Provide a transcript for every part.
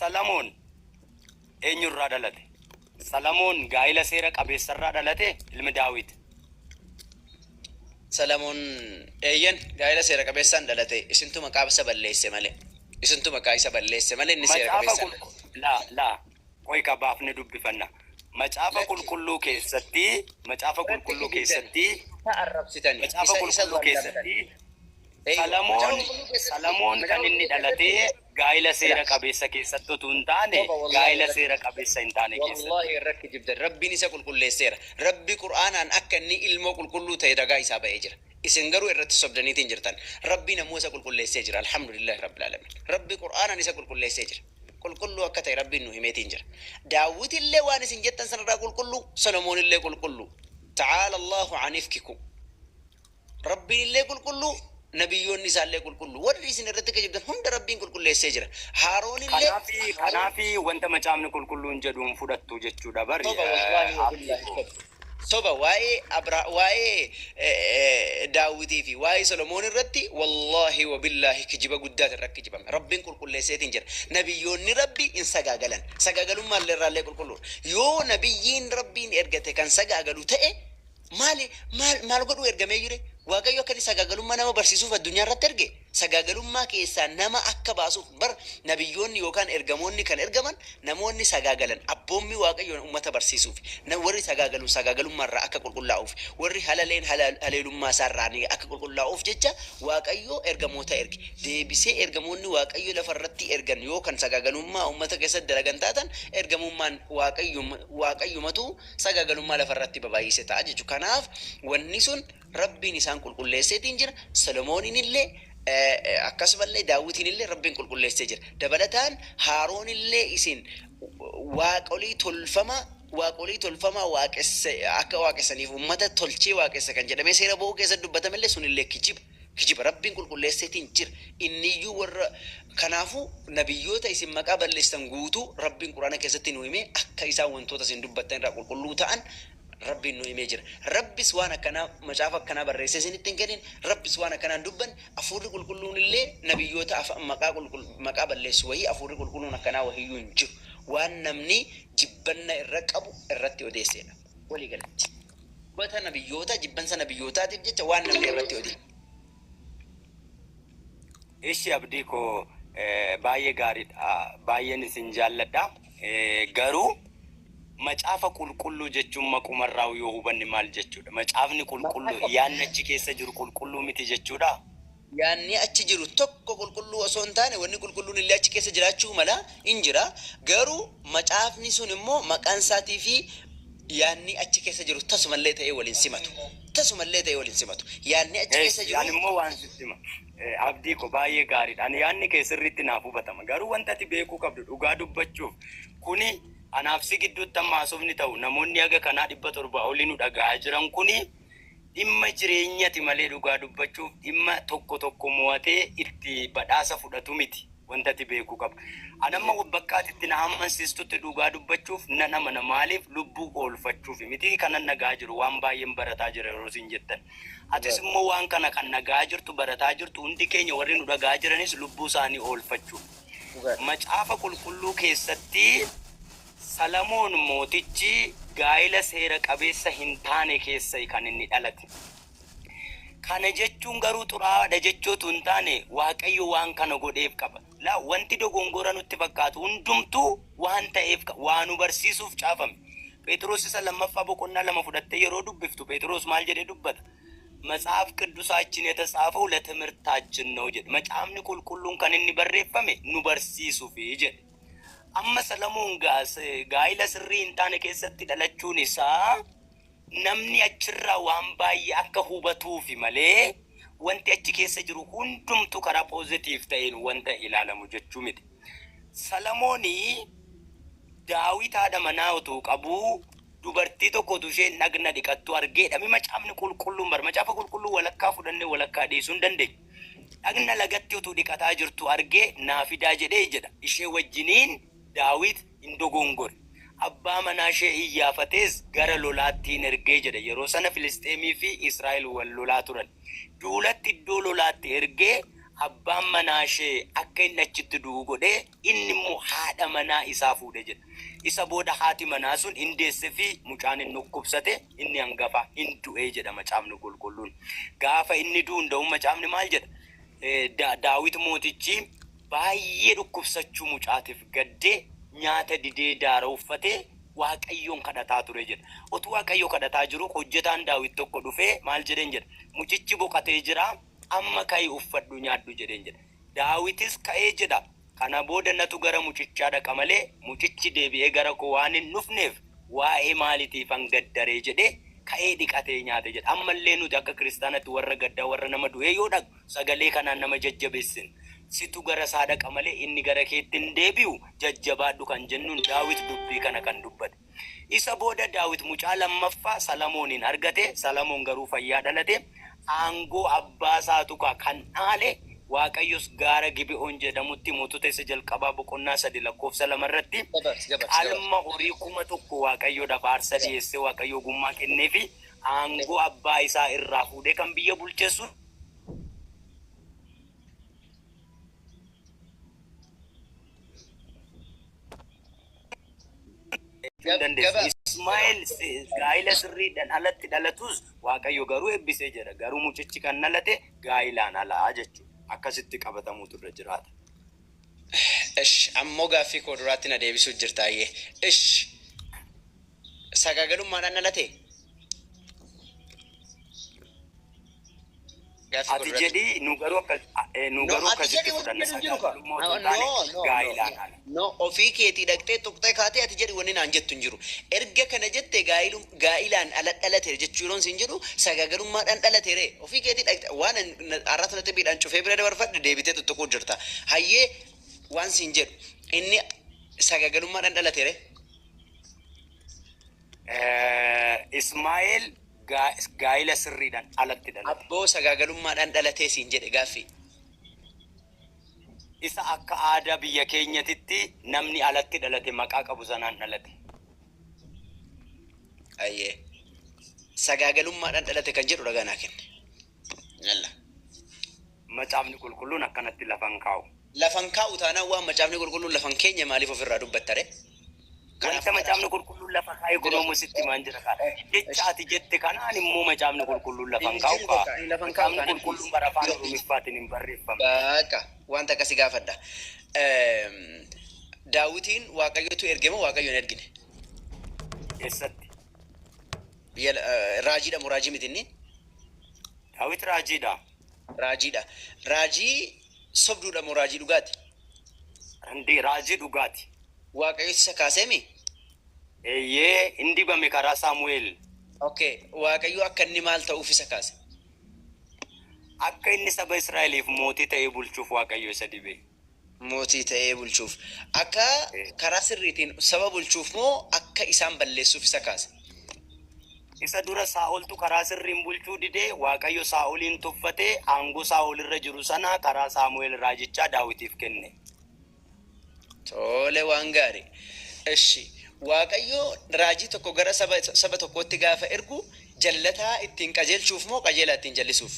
Salamoon eenyurraa dhalate? Salamoon gaa'ila seera qabeessarraa dhalate ilmi Daawit. Salamoon eeyyen gaa'ila seera qabeessaan dhalate isintu maqaa isa balleesse malee. Isintu maqaa isa balleesse malee inni seera Macaafa qabeessaan dhalate. qulqu laa laa qoy ka baafne dubbifanna. Macaafa Lakki qulqulluu keessatti macaafa irratti qulqulluu kijibdani. keessatti Isa arrabsitani. macaafa Isa isa qulqulluu zallamtani. keessatti Eeywa macaafa Salamoon qulqulluu keessatti Salamoon macaafa kan inni qulqulluu keessatti dhalate gaa'ila seera ila qabeessa keessatti utuu hin taane soba wallahi gaa'ila irratti seera qabeessa hin taane keessatti. wallahi irratti kijibdan rabbiin isa qulqulleesseera rabbi qur'aanaan akka inni ilmoo qulqulluu ta'e ragaa isaa ba'ee jira isin garuu irratti sobdaniitiin jirtan rabbiin ammoo isa qulqulleessee jira alhamdulillahi rabbil alamin rabbi qur'aanaan isa qulqulleessee jira qulqulluu akka ta'e rabbiin nu himeetiin jira daawwit illee waan isin jettan sanarraa qulqulluu solomoon illee qulqulluu ta'aala allahu an ifkikum Rabbiin illee qulqulluu, nabiyyoonni isaa illee qulqulluu. Warri isin irratti kijibdan hunda Rabbiin qulqulleessee jira. Haaroon illee Kanaafi kanaafi wanta macaafni qulqulluun jedhu hin fudhattu jechuudha bari soba wallaahi wa abdii billaahi koo. soba. Soba waa'ee Abra waa'ee Daawitii fi waa'ee Solomoon irratti wallaahi wa billaahi kijiba guddaati irra kijibame. Rabbiin qulqulleesseetiin jira. Nabiyyoonni Rabbi hin sagaagalan. Sagaagalummaa illee irraa illee qulqulluudha. Yoo nabiyyiin Rabbiin ergate kan sagaagalu ta'e Maali, maal, maal godhuu ergameeyyure? Waaqayyo akka inni sagaagalummaa nama barsiisuuf addunyaa irratti erge, sagaagalummaa keessaa nama akka baasuuf bar nabiyyoonni yookaan ergamoonni kan ergaman namoonni sagaagalan abboommii Waaqayyoon ummata barsiisuufi. Na, warri sagaagalu sagaagalummaa irraa akka qulqullaa'uuf, warri halaleen hala, haleelummaa isaa irraa ni akka qulqullaa'uuf jecha Waaqayyo ergamoota erge. Deebisee ergamoonni Waaqayyo lafa irratti ergan yoo kan sagaagalummaa ummata keessatti dalagan taatan ergamummaan Waaqayyo, Waaqayyumatu sagaagalummaa lafa irratti babaay'ise ta'a jechuudha. Kanaaf wanni sun Rabbiin isaan qulqulleesseetiin jira. Solomooniin illee akkasumallee Daawwitiin illee Rabbiin qulqulleessee jira. Dabalataan Haaroon illee isin waaqolii tolfamaa waaqolii tolfamaa waaqesse akka waaqessaniif ummata tolchee waaqessa kan jedhamee seera ba'uu keessatti dubbatame illee sunillee kijiba. Kijiba Rabbiin qulqulleesseetiin jira. Inniyyuu warra kanaafuu nabiyyoota isin maqaa balleessitan guutuu Rabbiin Qur'aana keessatti nu himee akka isaan wantoota isin dubbattan irraa qulqulluu ta'an Rabbiin nu himee jira. Rabbis waan akkanaa macaafa akkanaa barreessee isinitti hin kennin, Rabbis waan akkanaa hin dubbanne, Hafuurri Qulqulluun illee nabiyyoota afa maqaa qulqull maqaa balleessu wahii Hafuurri Qulqulluun akkanaa wahiyyuu hin jiru. Waan namni jibbanna irra qabu irratti odeesseedha. Walii galatti. Dubbata nabiyyootaa, jibbansa nabiyyootaatiif jecha waan namni irratti odeesse. Ishi abdii koo baay'ee gaariidha baay'een isin jaalladha garuu macaafa qulqulluu jechuun maqumarraa yoo hubanne maal jechuudha macaafni qulqulluu yaanni achi keessa jiru qulqulluu miti jechuudha? Yaanni achi jiru tokko qulqulluu osoo hin taane wanni qulqulluun illee achi keessa jiraachuu mala in jira garuu macaafni sun immoo maqaan isaatii fi yaanni achi keessa jiru tasumallee ta'ee wal hin simatu. Tasumallee ta'ee wal hin simatu. Yaanni achi keessa Eesh, jiru ani immoo waan sitti hima. Abdii ko baay'ee gaariidha. Ani yaadni kee sirriitti naaf hubatama. Garuu wanta ati beekuu qabdu dhugaa dubbachuuf kuni anaaf si gidduutti amma haasofni ta'u namoonni haga kanaa 700 olii nu dhaga'aa jiran kuni dhimma jireenyati malee dhugaa dubbachuuf dhimma tokko tokko mo'atee itti badhaasa fudhatu miti wanta ati beekuu qabdu. An amma bakka ati itti na amansiistutti dhugaa dubbachuuf nan amana maaliif lubbuu koo oolfachuufi miti kanan dhaga'aa jiru waan baay'een barataa jira yeroo isin jettan. Atis immoo waan kana kan dhaga'aa jirtu barataa jirtu hundi keenya warri nu dhaga'aa jiranis lubbuu isaanii oolfachuuf. Macaafa qulqulluu keessatti Salamoon mootichi gaa'ila seera qabeessa hin taane keessai kan inni dhalate. Kana jechuun garuu xuraa'aadha jechuu utuu hin taane Waaqayyo waan kana godheef qaba. Laa wanti dogongora nutti fakkaatu hundumtuu waan ta'eef qaba. Waa nu barsiisuuf caafame. Pheexiroos isa lammaffaa boqonnaa 2 fudhattee yeroo dubbiftu Pheexiroos maal jedhee dubbata? Matsaaf Qiddusaachin yetatsaafaw latimirtaachin ነው jedhe. Macaafni qulqulluun kan inni barreeffame nu barsiisufi jedhe. Amma Salamoon gaa'ila sirrii hin taane keessatti dhalachuun isaa namni achirraa waan baay'ee akka hubatuufi malee wanti achi keessa jiru hundumtuu karaa positive ta'een wanta ilaalamu jechuu miti. Salamooni Daawit haadha manaa utuu qabuu dubartii tokko utuu isheen dhagna dhiqattu argeedha. Mi macaafni qulqulluun bar macaafa qulqulluu walakkaa fudhannee walakkaa dhiisuu hin dandeenyu. Dhagna lagatti utuu dhiqataa jirtu argee naa fidaa jedhee jedha. Ishee wajjiniin Daawit in dogongore. Abbaa manaa ishee iyyaafatees gara lolaatti in ergee jedha. Yeroo sana Filisxeemii fi Israa'el wal lolaa turan. Duulatti iddoo lolaatti ergee abbaan manaa ishee akka inni achitti du'u godhee inni immoo haadha haadha manaa isaa fuudhe jedha. Isa booda haati manaa sun hin deessefi, mucaan hin dhukkubsate, inni hangafa hin du'e jedha Macaafni Qulqulluun. Gaafa inni du'u nda'u macaafni maal jedha? Daawit mootichi baay'ee dhukkubsachuu mucaatiif gaddee, nyaata didee, daara uffatee Waaqayyoon kadhataa ture jedha. Otuu Waaqayyo kadhataa jiruu hojjetaan Daawit tokko dhufee maal jedheen jedha? Mucichi boqatee jira, amma ka'i uffadhu nyaadhu jedheen jedha. Daawitis ka'ee jedha, kana booda natu gara mucichaa dhaqa malee mucichi deebi'ee gara koo waan hin dhufneef waa'ee maalitiifan gaddaree jedhee ka'ee dhiqatee nyaate jedha. Ammallee nuti akka kiristaanatti warra gaddaa, warra nama du'ee yoo dhaqnu sagalee kanaan nama jajjabeessina. Situ gara isaa dhaqa malee inni gara keetti hin deebi'u, jajjabaadhu kan jennuun Daawit dubbii kana kan dubbate. Isa booda Daawit mucaa lammaffaa Salamooniin argate, Salamoon garuu fayyaa dhalate, aangoo abbaa isaatu kaa kan dhaale, Waaqayyos gaara Gibe'oon jedhamutti Mootota isa jalqabaa boqonnaa 3 lakkoofsa 2 irratti Dabarsi, dabarsi, dabarsi. qalma horii 1000 Waaqayyoodhaaf aarsa dhiyeessee Waaqayyo ogummaa kenneefi aangoo abbaa isaa irraa fuudhee kan biyya bulche sun jechuu hin dandeessu. Ismaa'eel gaa'ila sirriidhaan alatti dhalatus Waaqayyo garuu eebbisee jira. Garuu mucichi kan dhalate gaa'ilaan alaa jechuudha. Akkasitti qabatamuutu irra jiraata. Ish, ammoo gaaffii koo duraatti na deebisuu jirta ayyee. Ish, sagaagalummaadhaan dhalate? Gaaffii koo Ati duratti. jedhi, nu garuu akka nu No, garuu ati akkasitti jedhi wanti fudhanna jedhu hin jiru ka. sagaagalummaa No, otoo hin taane no, no, gaa'ilaan ala. no. Ofii keetii dhaqxee tuqxee kaatee ati jedhi wanni naan jettu hin jiru. Erga kana jette gaa'ilaan ala dhalate jechuu yeroon siin jedhu sagaagalummaadhaan dhalate ree. Ofii keetii dhaqxe waan arrata naxibiidhaan cufee bira dabarfadhe deebitee tuttuquu jirta. Hayyee, waan siin jedhu inni sagaagalummaadhaan dhalate ree? Ismaa'eel gaa'ila sirriidhaan alatti dhalate. Abboo, sagaagalummaadhaan dhalatee siin jedhe gaaffii. Isa akka aadaa biyya keenyatitti namni alatti dhalate maqaa qabu sanaan dhalate. Ayyee. Sagaagalummaadhaan dhalate kan jedhu ragaa naa kenne. Yalla. Macaafni Qulqulluun akkanatti lafa hin kaa'u. Lafa hin kaa'u taanaan waan Macaafni Qulqulluun lafa hin keenye maaliif ofirraa dubbatta ree? Kanaaf Wanta Macaafni Qulqulluun lafa kaa'e kunoo immoo sitti himaan jira kaa. Jecha ati jette kanaan immoo Macaafni Qulqulluun lafa hin Hin kaa'u jiru kaa. bakka lafa hin kaa'u Macaafni taanaan Qulqulluun bara afaan Oromiffaatiin hin barreeffamne. Bakka wanta akkasii gaafadha. Daawitiin Waaqayyotu erge moo Waaqayyo hin ergine? Eessatti? Biyya raajiidha moo raajii miti inni? Daawit raajiidha. Raajiidha. Raajii sobduudha moo raajii dhugaati? Hindi, raajii dhugaati. Waaqayyotu isa kaaseemi? Eeyyee, hin dibame karaa Saamu'eel. Okay. Waaqayyo akka inni maal ta'uuf isa kaase? Akka inni saba Israa'eliif mootii ta'ee bulchuuf Waaqayyo isa dibe. Mootii ta'ee bulchuuf. Akka karaa sirriitiin saba bulchuuf moo akka isaan balleessuuf isa kaase? Isa dura Saa'oltu karaa sirriin bulchuu dide, Waaqayyo Saa'oliin tuffate, aangoo Saa'ol irra jiru sana karaa Saamu'eel raajichaa Daawitiif kenne. Tole, waan gaarii. Eshi, Waaqayyo raajii tokko gara saba saba tokkootti gaafa ergu jallataa ittiin qajeelchuuf moo qajeelaa ittiin jallisuuf?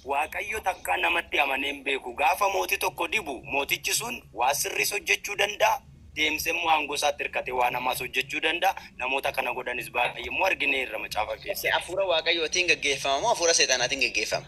Waaqayyo takkaa namatti amanee hin beeku. Gaafa mootii tokko dibu, mootichi sun waa sirriis hojjechuu danda'a, deemsee immoo aangoo isaatti hirkatee waan hamaas hojjechuu danda'a. Namoota kana godhanis baay'ee immoo argineerra macaafa keessatti. Hafuura Waaqayyootiin gaggeeffama moo hafuura seexanaatiin gaggeeffama?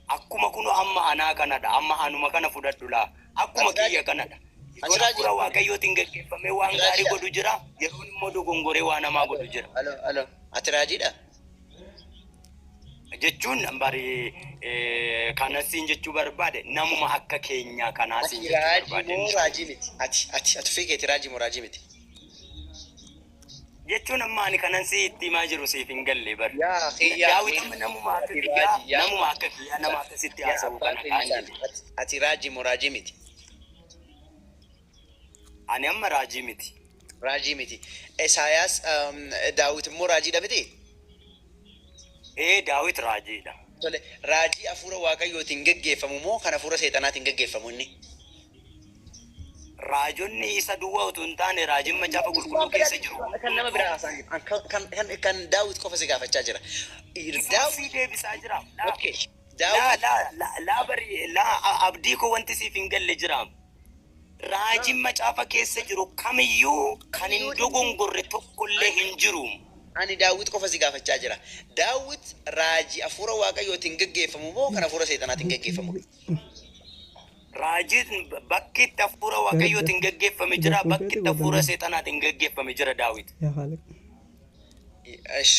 Akkuma kunoo amma anaa kanadha. Amma anuma kana fudhadhu laa. Akkuma Ati raajii kiyya kanadha. Ati Yeroon raajii hafuura Waaqayyootiin gaggeeffamee waan Ati gaarii raajiidha? godhu jira. Yeroon immoo dogongoree waan hamaa Alo, godhu jira. alo, alo. Ati raajiidha? Jechuun bari kanasiin jechuu barbaade, namuma akka keenyaa kanaa siin Ati jechuu raajii barbaade. moo raajii miti? Ati ati ati ofii keeti raajii moo raajii miti? Jechuun amma ani kanan si itti himaa jiru siif hin galle bar. Yaa kiyyaa Daawit amma namuma akka ati kiyyaa raajii yaa namuma akka kiyyaa nama akkasitti yaa haasa'u abbaa kana kaan keenyaan jedhe. ati raajii moo raajii miti? Ani amma raajii miti. Raajii miti. Isaayaas Daawit immoo raajiidha miti? Ee, Daawit raajiidha. Tole, raajii hafuura Waaqayyootiin geggeeffamu moo kan hafuura seexanaatiin geggeeffamu inni? Raajonni isa duwwaa utuu hin taane raajiin Macaafa Qulqulluu keessa jiru Kan nama hundumtuu biraa haasa'an jiru. Kan kan kan Daawit qofa si gaafachaa jira. Isuma Daawit sii deebisaa jira. Laa okay. laa Daawit laa laa laa bari laa abdii koo wanti siif hin galle jira. Raajiin macaafa keessa jiru kamiyyuu kan hin dogongorre tokkollee hin jiru. Ani Daawit qofa si gaafachaa jira. Daawit raajii hafuura Waaqayyootiin gaggeeffamu moo kan hafuura seexanaatiin gaggeeffamu? Raajiin bakki itti hafuura Waaqayyootiin gaggeeffame jira, bakki itti hafuura seexanaatiin gaggeeffame jira Daawit. Yaa Khaaliq.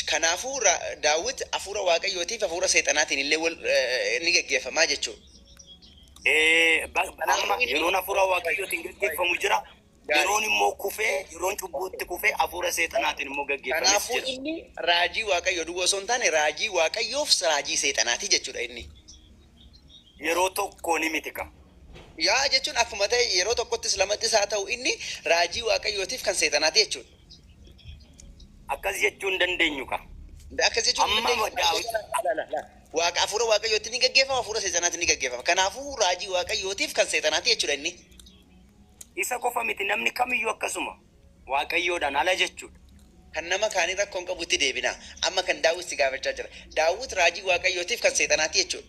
Kanaafuu Daawit hafuura Waaqayyootiif hafuura seexanaatiin illee wal ni gaggeeffamaa jechuudha. Amma yeroon hafuura Waaqayyootiin gaggeeffamu jira. Yeroon immoo kufee, yeroon cubbuutti kufee hafuura seexanaatiin immoo gaggeeffames Kanaafuu jira. inni raajii Waaqayyoo duwwaa osoo hin taane raajii Waaqayyoof raajii seexanaati jechuudha inni. Yeroo tokko ni miti ka. Yaa jechuun akkuma ta'e yeroo tokkottis lamattis haa ta'u inni raajii Waaqayyootiif kan seexanaati jechuudha. Akkas jechuu hin dandeenyu ka. Akkas jechuun Amma Daawit Waaqa hafuura Waaqayyootti ni gaggeeffama, hafuura seexanaatti ni gaggeeffama. Kanaafuu raajii Waaqayyootiif kan seexanaati jechuudha inni. Isa qofa miti, namni kamiyyuu akkasuma Waaqayyoodhaan ala jechuudha. Kan nama kaanii rakkoon qabutti deebina. Amma kan Daawit si gaafachaa jira. Daawit raajii Waaqayyootiif kan seexanaati jechuudha.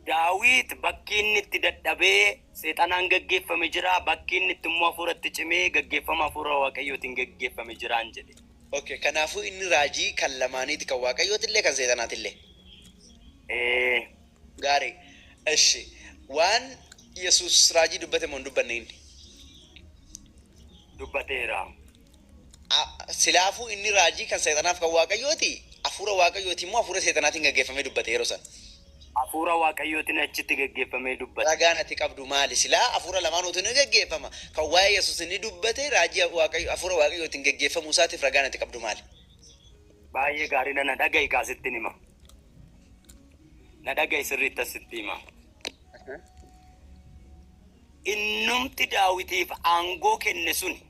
Daawit bakki inni itti dadhabee seexanaan gaggeeffame jira, bakki inni itti immoo hafuuratti cimee gaggeeffama hafuura Waaqayyootiin gaggeeffame jiraan jedhe. Okay, kanaafuu inni raajii kan lamaaniiti, kan Waaqayyootillee kan seexanaatillee. Gaarii. Ishi waan Yesuus raajii dubbate moo hin dubbanne inni? Dubbateera. Silaafuu inni raajii kan seexanaaf kan Waaqayyooti. Hafuura Waaqayyooti immoo hafuura seexanaatiin gaggeeffamee dubbate yeroo sana? Hafuura Waaqayyootiin achitti gaggeeffamee dubbate. Ragaan ati qabdu maali? Silaa hafuura lamaanuutu ni gaggeeffama. Kan waa'ee Yesuus inni dubbate raajii Waaqayyo hafuura Waaqayyootiin gaggeeffamuu isaatiif ragaan ati qabdu maali? Baay'ee gaariidha, na dhaga'i kaasitti hima. Na dhaga'i sirriitti asitti hima. Innumti Daawitiif aangoo kenne suni,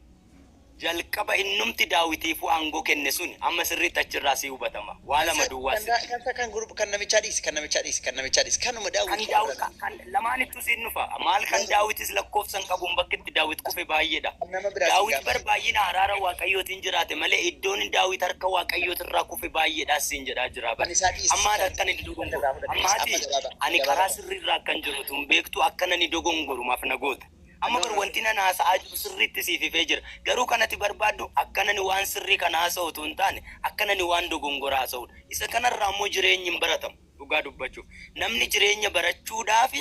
jalqaba innumti Daawitiif aangoo kenne suni, amma sirriitti achirraa si hubatama. Waa lama duwwaa sitti. Kan kan kan namichaa dhiisi, kan namichaa dhiisi, kan namichaa dhiisi. Kanuma Kan Daawit. Daawit kan lamaanittu siin dhufa. Maal kan Daawitis lakkoofsan qabuun bakki itti Daawit kufe baay'eedha. Kan nama biraa siin Daawit gaafata. bar baay'ina araara Waaqayyootiin jiraate malee iddoon Daawit harka Waaqayyootirraa kufe baay'eedha siin jedhaa jira bar. Kan isaa dhiisi. Amma ati akkan inni dogongoru. Amma ati ani karaa sirriirraa akkan jiru tun beektu akka nani dogongoru maaf na goota? Amma bar wanti nan haasa'aa jiru sirriitti siif ifee jira. Garuu kanati barbaaddu akka nani waan sirrii kana haasa'u utuu hin taane akka nani waan dogongora haasa'udha. Isa kanarraa immoo jireenyi hin baratamu dhugaa dubbachuuf. Namni jireenya barachuudhaaf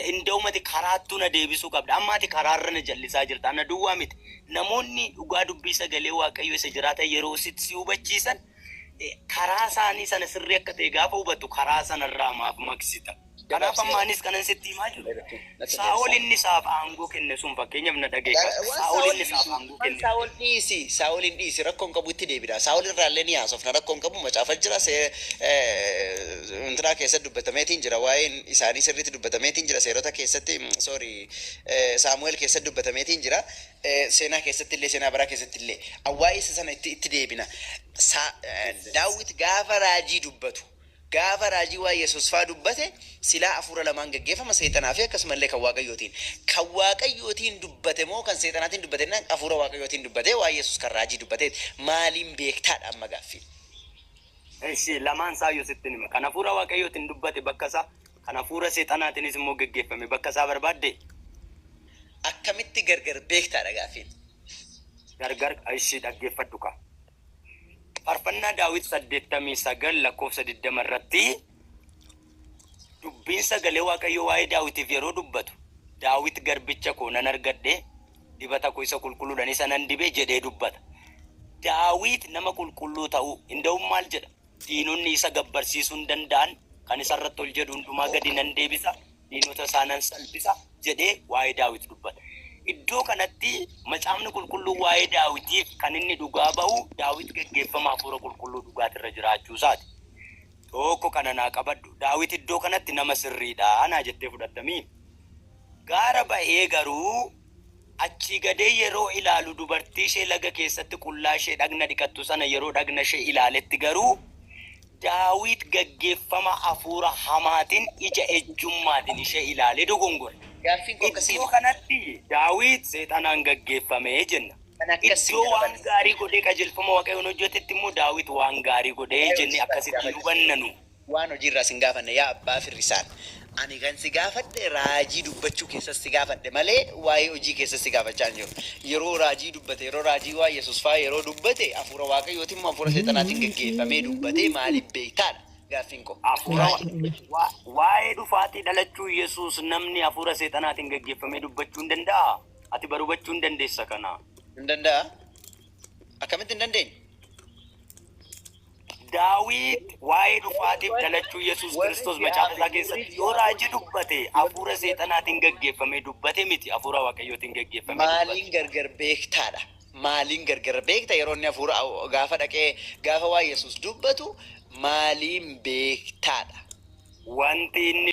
indaumati karaattuu na deebisuu qabda. Amma ati karaarra na jallisaa jirta. Ana duwwaa miti. Namoonni dhugaa dubbii sagalee Waaqayyo isa jiraatan yeroo sitti si hubachiisan karaa isaanii sana sirrii akka ta'e gaafa hubattu karaa sanarraa maaf maqsita? Kanaaf amma anis kanan sitti himaa jiru. Saa'ol inni isaaf aangoo kenne sun, fakkeenyaaf na dhageessa. Saa'ol inni isaaf aangoo kenne. Saa'ol dhiisi, Saa'ol hin dhiisi, rakkoon qabu, itti deebina. Saa'ol irraallee ni haasofna, rakkoon qabu, macaafa jira, intinaa keessatti dubbatameetiin jira, waa'een isaanii sirriitti dubbatameetiin jira, seerota keessatti, sorry, Saamu'eel keessatti dubbatameetiin jira, seenaa keessatti illee, seenaa baraa keessatti illee. Waa'ee isa sana itti deebina. Daawit gaafa raajii dubbatu, gaafa raajii waa'ee Yesuus faa dubbate, silaa hafuura lamaan gaggeeffama, seexanaa fi akkasumallee kan Waaqayyootiin. Kan Waaqayyootiin dubbate moo kan seexanaatiin dubbate naan hafuura Waaqayyootiin dubbate waa'ee Yesuus kan raajii dubbate maaliin beektaadha amma gaaffii? Ishi lamaan isaayyuu sitti hima. Kan hafuura Waaqayyootiin dubbate bakka isaa, kan hafuura seexanaatiinis immoo gaggeeffame bakka isaa barbaadde. Akkamitti gargar beektaadha gaaffiin? Gargar ishii dhaggeeffadhu ka. Faarfannaa Daawit 89 lakkoofsa 20 irratti dubbiin sagalee Waaqayyoo waa'ee Daawitiif yeroo dubbatu, "Daawit garbicha koo nan argadhe, dibata koo isa qulqulluudhaan isa nan dibe" jedhee dubbata. Daawit nama qulqulluu ta'uu hinda'uun maal jedha? "Diinonni isa gabbarsiisuu hin danda'an, kan isa irratti ol jedhu hundumaa gadi nan deebisa, diinota isaa nan salphisa" jedhee waa'ee Daawit dubbata. Iddoo kanatti macaafni qulqulluu waa'ee Daawitiif kan inni dhugaa bahu Daawit gaggeeffama hafuura qulqulluu dhugaatirra jiraachuu isaati. Tokko kana naa qabadhu. Daawit iddoo kanatti nama sirriidha naa jettee fudhattamii. Gaara ba'ee garuu achii gadee yeroo ilaalu, dubartii ishee laga keessatti qullaa ishee dhagna dhiqattu sana yeroo dhagna ishee ilaaletti garuu Daawit gaggeeffama hafuura hamaatiin ija ejjummaatiin ishee ilaalee dogongore. Gaaffiin koo akkasii. Iddoo kanatti Daawit seexanaan gaggeeffame jenna. Kan akkasii Iddoo waan gaarii godhee qajeelfama Waaqayyoon hojjetetti immoo Daawit waan gaarii godhee jennee akkasitti hubannanu. Waan hojiirraa sin gaafanne yaa abbaa firrisaan. Ani kan si gaafadhe raajii dubbachuu keessas si gaafadhe malee waa'ee hojii keessas si gaafachaa hin jiru. Yeroo raajii dubbate, yeroo raajii waa Yesuus fa'aa yeroo dubbate, hafuura Waaqayyootiin moo hafuura seexanaatiin geggeeffamee dubbate, maaliif beektaadha gaaffiin koo. Hafuura waa'ee dhufaatii dhalachuu Yesuus namni hafuura seexanaatiin geggeeffamee dubbachuu hin danda'aa? Ati bar hubachuu hin dandeessa kana. Hin danda'a. Akkamitti hin dandeenye? Daawit waa'ee dhufaatiif dhalachuu Yesuus Warri Kiristoos si macaafa hafe, isaa keessatti warri si yoo hafe, raajii dubbate hafuura seexanaatiin gaggeeffamee dubbate miti, hafuura Waaqayyootiin gaggeeffamee dubbate. Maaliin gargar beektaadha? Maaliin gargar beekta yeroo inni hafuura gaafa dhaqee gaafa waa Yesuus dubbatu maaliin beektaadha? Wanti inni